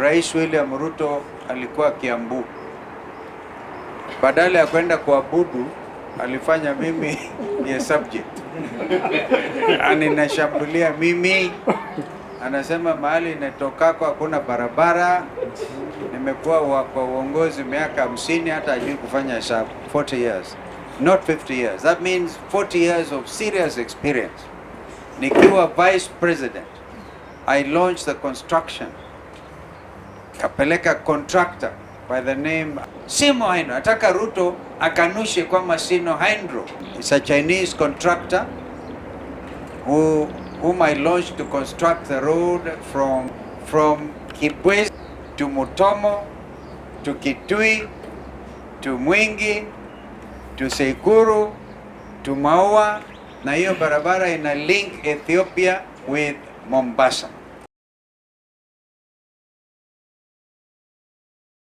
Rais William Ruto alikuwa Kiambu, badala ya kwenda kuabudu alifanya mimi ni subject, aninashambulia mimi, anasema mahali inatokako hakuna barabara. Nimekuwa kwa uongozi miaka 50, hata hajui kufanya hesabu. 40 years, not 50 years, that means 40 years of serious experience. Nikiwa vice president, I launched the construction, kapeleka contractor by the name Sinohydro. Nataka Ruto akanushe kwamba Sinohydro is a Chinese contractor whom I launched to construct the road from Kibwezi to Mutomo to Kitui to Mwingi to Tseikuru to Maua, na hiyo barabara ina link Ethiopia with Mombasa.